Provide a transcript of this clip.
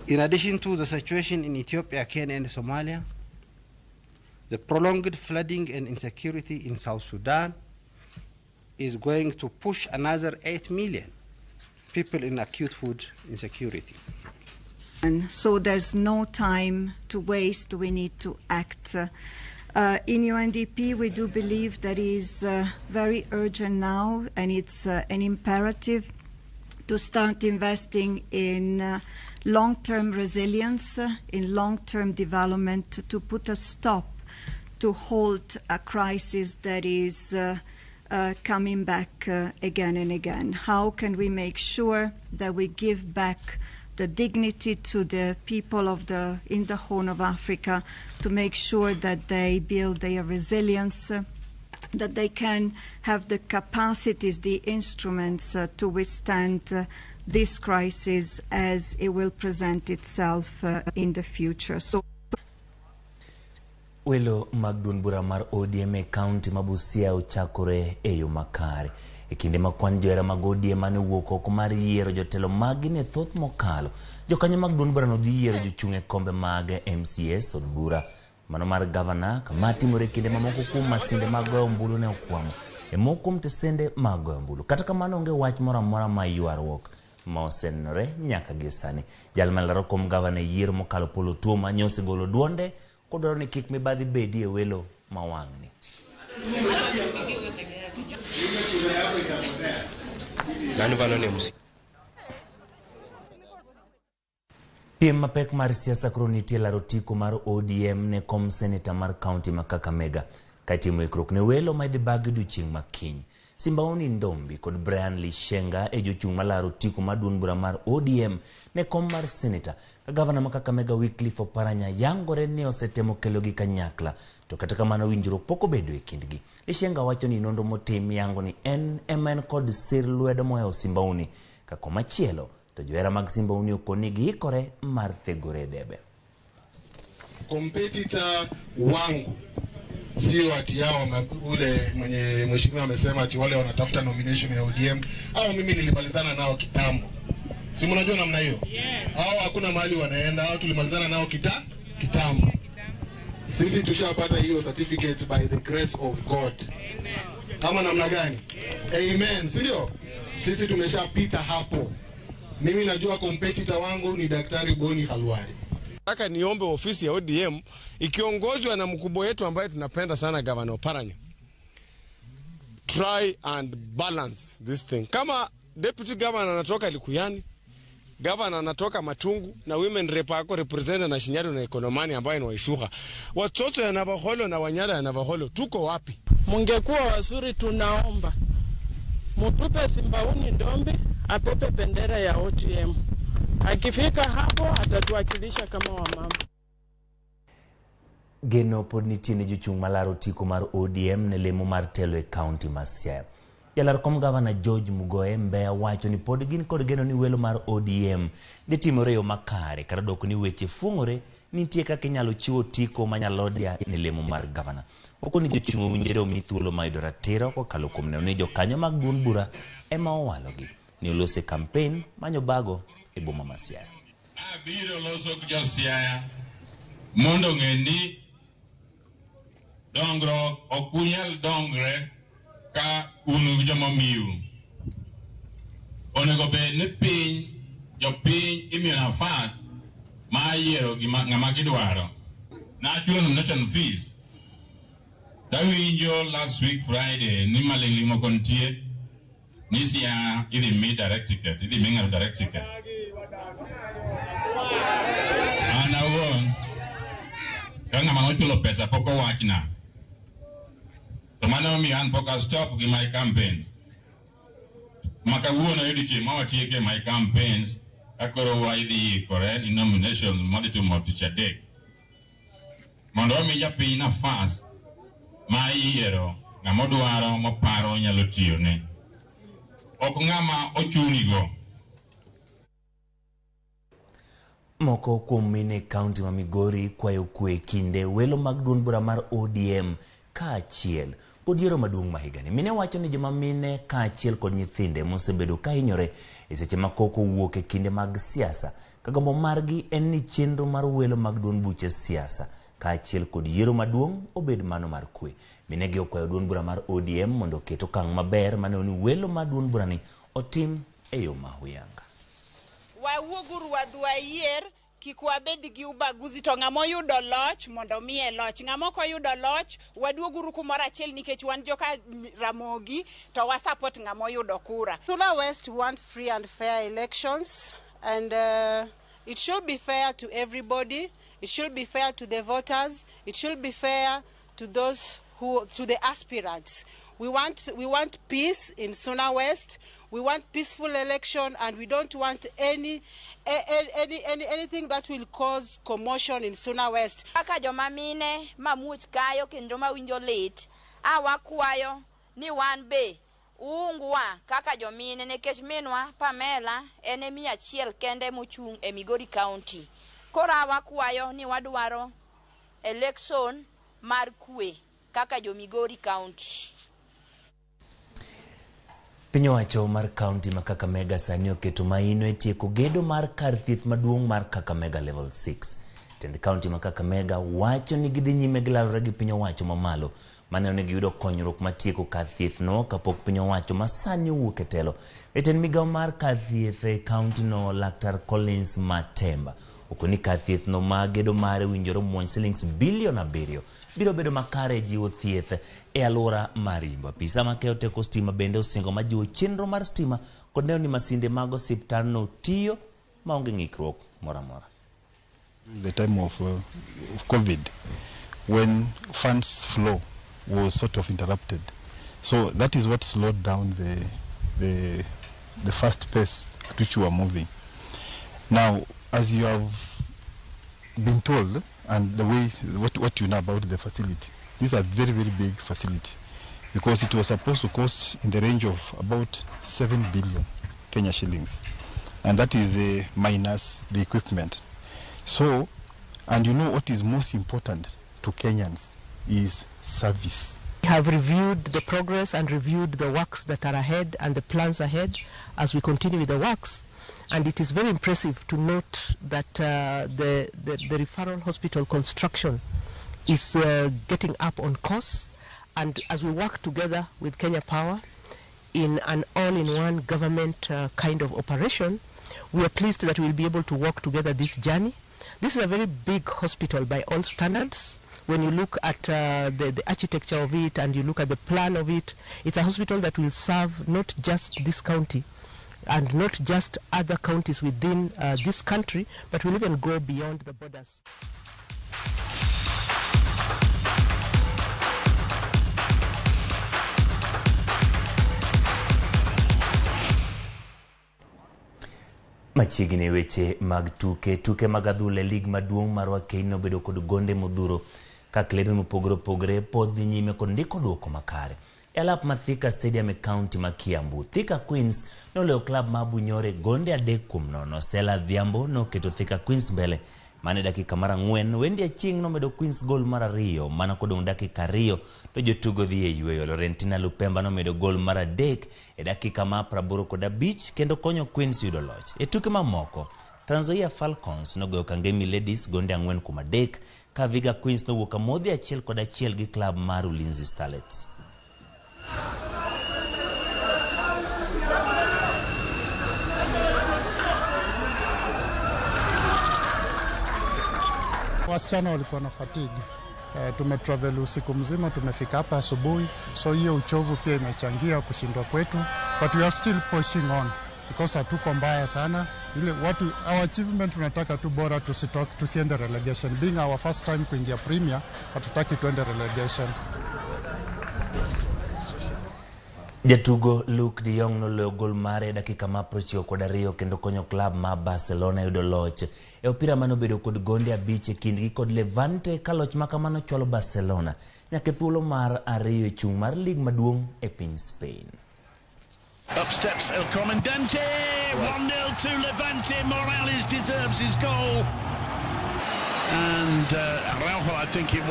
In addition to the situation in Ethiopia, Kenya and Somalia, the prolonged flooding and insecurity in South Sudan is going to push another 8 million people in acute food insecurity. And so there's no time to waste. We need to act. In UNDP, we do believe that is very urgent now, and it's an imperative to start investing in long-term resilience, in long-term development, to put a stop to halt a crisis that is coming back again and again. How can we make sure that we give back the dignity to the people of the in the Horn of Africa, to make sure that they build their resilience, that they can have the capacities, the instruments to withstand this crisis as it will present itself in the future. So Welo mag duond bura mar ODM e kaunti ma Busia ochakore e yo makare. E kinde ma kwan johera mag ODM mane owuok oko mar yiero jotelo maggi ne thoth mokalo. Jokanyo mag duond burano dhi yiero jochung' e kombe mag MCAs od bura mano mar gavana kama timore e kinde mamoko kuom masinde mag goyo ombulu ne okwamo e moko kuom tesende mag goyo ombulu. Kata kamano onge wach moro amora ma ywaruok ma osenenore nyaka gi sani. Jal malaro kom gavana e yiero mokalo Paul Otuoma nyo osegolo duonde kodwaro ni kik mibadhi bedie e welo ma wang'ni. Piem mapek mar siasa koro nitie laro otiko mar ODM ne kom seneta mar kaunti ma Kakamega ka itimo ikruok ne welo ma idhi bagi odiochieng' ma kiny. Simbaoni Ndombi kod Brian Lishenga e jochung' malaro otiko mar duond bura mar ODM ne kom mar seneta ka gavana ma Kakamega Wycliffe Oparanya yangore ni osetemo kelogi kanyakla to kata kamano winjruok pok obedo e kindgi. Lishenga wacho ni nonro motim yango ni en ema en kod sir lwedo mohewo Simbaoni ka komachielo to johera mag Simbaoni okoni giikore mar thegore e debe. Competitor wangu sio ati yao ule mwenye mheshimiwa amesema ati wale wanatafuta nomination ya ODM au mimi nilimalizana nao kitambo. Si mnajua namna hiyo? Yes. Hao hakuna mahali wanaenda, hao tulimalizana nao kitambo. Sisi tushapata hiyo certificate by the grace of God. Amen. Kama namna gani? Amen, si ndio? Sisi tumeshapita hapo. Mimi najua competitor wangu ni Daktari Boni Khalwale. Nataka niombe ofisi ya ODM ikiongozwa na mkubwa wetu ambaye tunapenda sana Governor Oparanya. Try and balance this thing. Kama deputy governor anatoka Likuyani, governor anatoka Matungu na women rep ako represent na Shinyaru na Ikolomani ambaye ni Waishuka. Watoto ya Navakholo na Wanyara ya Navakholo tuko wapi? Mungekuwa wazuri, tunaomba mutupe Simbauni Ndombi apepe bendera ya ODM. Akifika hapo atatuwakilisha kama wamama. Geno pod nitie ne jochung' malaro otiko mar ODM ne lemo mar telo e kaunti ma Siaya. Jalar kom gavana George Mugoe Mbeya wacho ni pod gin kod geno ni welo mar ODM dhi timore e yo makare kata doko ni weche fuong'ore nitie kaka inyalo chiw otiko manyalodia ne lemo mar gavana. Okoni jochung' owinjore omi thuolo mar yudo ratiro kokalo kuom neno ni jokanyo mag duond bura ema owalogi. Ne olose kampen manyo bago e boma ma Siaya. Abiro loso gi jo Siaya mondo ong'e ni dongruok ok unyal dongre ka un gi joma omiu. Onego bed ni piny, jopiny imiyo nafas mar yiero gima ng'ama gidwaro. Nachulo nomination fees. Tawinjo last week Friday ni maling'ling moko nitie ni Siaya idhi mi direct ticket, idhi mi ng'ato direct ticket. An awuon ka ng'ama nochulo pesa pok owachna. To mano omiyo an pok a stop gi my campaigns. Ma kawuono e odiochieng' ma watieke my campaigns, ka koro wadhi ikore ni nominations madhi timo tich adek. Mondo wami japiny nafas mar yiero ng'ama odwaro moparo nyalo tiyone. Ok ng'ama ochunigo. Moko kuom mine e kaunti ma Migori kwayo kwe e kinde welo mag duond bura mar ODM kaachiel kod yiero maduong' ma higani. Mine wacho ni joma mine kaachiel kod nyithinde mosebedo ka hinyore e seche ma koko owuok e kinde mag siasa Ka gombo margi en ni chenro mar welo mag duond buche siasa kaachiel kod yiero maduong' obed mano mar kwe. Minegi okwayo duond bura mar ODM mondo oket okang' maber maneno ni welo mar duond burani otim e yo ma huyanga. Wawuoguru wadhi wayier, kik wabed gi ubaguzi to ng'ama oyudo loch mondo miye loch, ng'ama ok oyudo loch waduoguru kumoro achiel nikech wan joka Ramogi to wa support ng'ama oyudo kura. Suna West want free and fair elections, and it should be fair to everybody. It should be fair to the voters. It should be fair to those who, to the aspirants. We want peace in Suna West. We want peaceful election, and we don't want anything that will cause commotion in Suna West. Kaka joma mine mamuoch kayo kendo mawinjo lit, a wakwayo ni wan be uungwa kaka jomine nikech minwa Pamela en e 100 kende mochung' e Migori County. Koro wakwayo ni wadwaro election mar kwe kaka jo Migori County. Piny owacho mar kaunti ma Kakamega sani oketo maino e tieko gedo mar kar thieth maduong' mar Kakamega Level 6. Tend kaunti ma Kakamega wacho ni gidhi nyime gi lalore gi piny owacho mamalo maneno ni giyudo konyruok mar tieko kar thieth no kapok piny owacho ma sani owuok e telo. Jatend migawo mar kar thieth e kaunti no Laktar Collins Matemba okoni kar thieth no ma gedo mare owinjore omuony silings bilion 7 biro bedo makare e jiwo thieth e alwora mar Imbo. Apisa makeyo teko stima bende osingo majiwo chenro mar stima kod neno ni masinde mag osiptandno tiyo maonge ng'ikruok moro amora. The time of COVID, when funds flow was sort of interrupted. So that is what slowed down the fast pace at which we were moving. Now, as you have been told, and the way what you know about the facility, this is a very, very big facility because it was supposed to cost in the range of about 7 billion Kenya shillings, and that is minus the equipment. So, and you know what is most important to Kenyans is service. We have reviewed the progress and reviewed the works that are ahead and the plans ahead as we continue with the works. And it is very impressive to note that the referral hospital construction is getting up on course. And as we work together with Kenya Power in an all-in-one government kind of operation, we are pleased that we will be able to work together this journey. This is a very big hospital by all standards. When you look at the architecture of it and you look at the plan of it, it's a hospital that will serve not just this county and not just other counties within this country, but will even go beyond the borders. Machiegni weche mag tuke. Tuke mag adhula e lig maduong' marwa Kenya nobedo kod gonde modhuro ka klebe mopogore opogore pod dhi nyime kod ndiko duoko makare. E alap ma Thika Stadium e kaunti ma Kiambu, Thika Queens noloyo klab ma Bunyore gonde 3-0. Stella Adhiambo noketo Thika Queens mbele mana e dakika mar 4. Wendy Achieng' nomedo Queens gol mar ariyo mana kodong' dakika 2 to jotugo dhi e yueyo. Laurentina Lupemba nomedo gol mar adek e dakika mar 85 kendo konyo Queens yudo loch. E tuke mamoko, Trans Nzoia Falcons nogoyo Kangemi Ladies gonde 4-3 ka Vihiga Queens nowuok amodhi 1-1 gi klab mar Ulinzi Starlets. Wasichana walikuwa na fatigue. Tumetravel usiku mzima, tumefika hapa asubuhi, so hiyo uchovu pia imechangia kushindwa kwetu, but we are still pushing on because hatuko mbaya sana. Ile watu our achievement tunataka tu bora tusitoke, tusiende relegation. Being our first time kuingia Premier, hatutaki tuende relegation. Jatugo Luke de Jong noloyo gol mare e dakika mar 92 kendo konyo klab mar Barcelona yudo loch e opira manobedo kod gonde 5 e kindgi kod Levante ka loch makamano chwalo Barcelona nyaka e thuolo mar ariyo e chung' mar lig maduong' e piny Spain. Up steps El Comandante, 1-0 to Levante. Morales deserves his goal. And Araujo, I think it was.